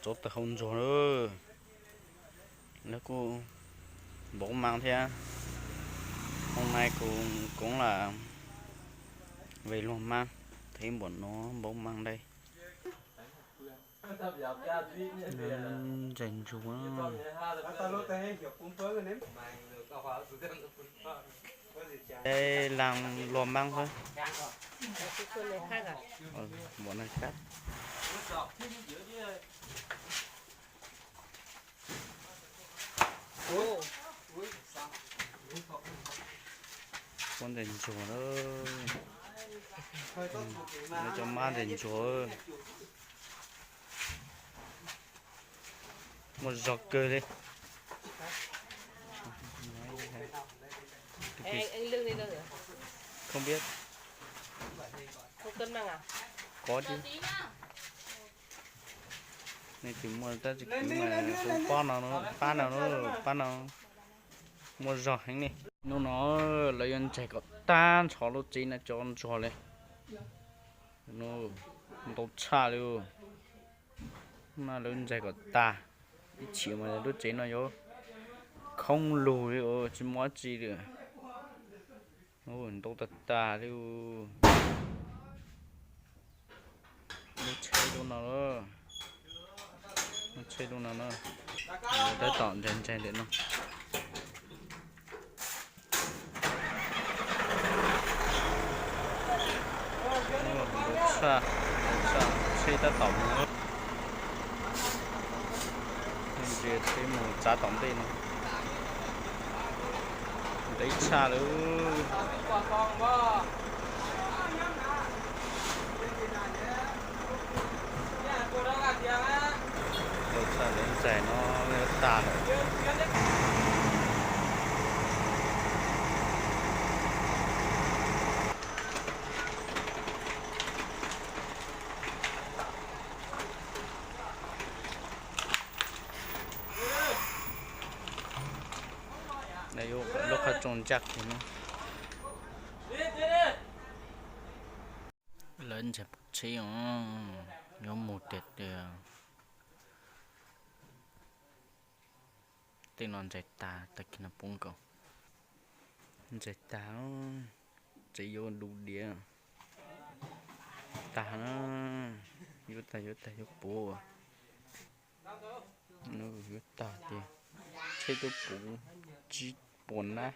Txog tag hau ntsuag lawm, lawv kuj npauv mas thiab. Hôm nay kuv cũng là về luag mab, thấy bọn nó npauv măng đây. Ntses ntsuag. Đây là luag măng thôi. Bọn này khác. Ua ntses ntsuag na. Lawv cov mab ntses ntsuag. Muaj zog kawg li. Không biết. Có chứ. Nws tsis muaj tab sis kuv mas kuv pab no, pab no, pab no. Muaj zog heev li. Hnub no lawv yuav ntsaig kom tag nrho lub tsev no cov ntsuag li. Ntau tshaj li. Hnub no lawv ntsaig kom tag, ib chim mas lub tsev no yuav khoob lug li, tsis muaj dab tsi li. Ntau tag tag li. Lub tsheb lub no, lub tsheb lub no na, tab tom ntsaig ntsaig ntawm no. Ntau tshaj, ntau tshaj, tsheb tab tom mus. Ntsia tsheb mus tsav tom ntej no. Ntev tshaj lawm. Ntau tshaj, lawv ntsaig no tag lawm. Lub qhov rooj ncaj kiag no. Lawv ntsaig pov tsheb os, yuav mus tiag tiag. Tej no ntsaig tag, tag kis no poob nkaus. Ntsaig tag, tsev yuav du diav tag na. Yuav tag, yuav tag, yuav puv. Yuav tag ces tsheb twb puv tsib puas nab.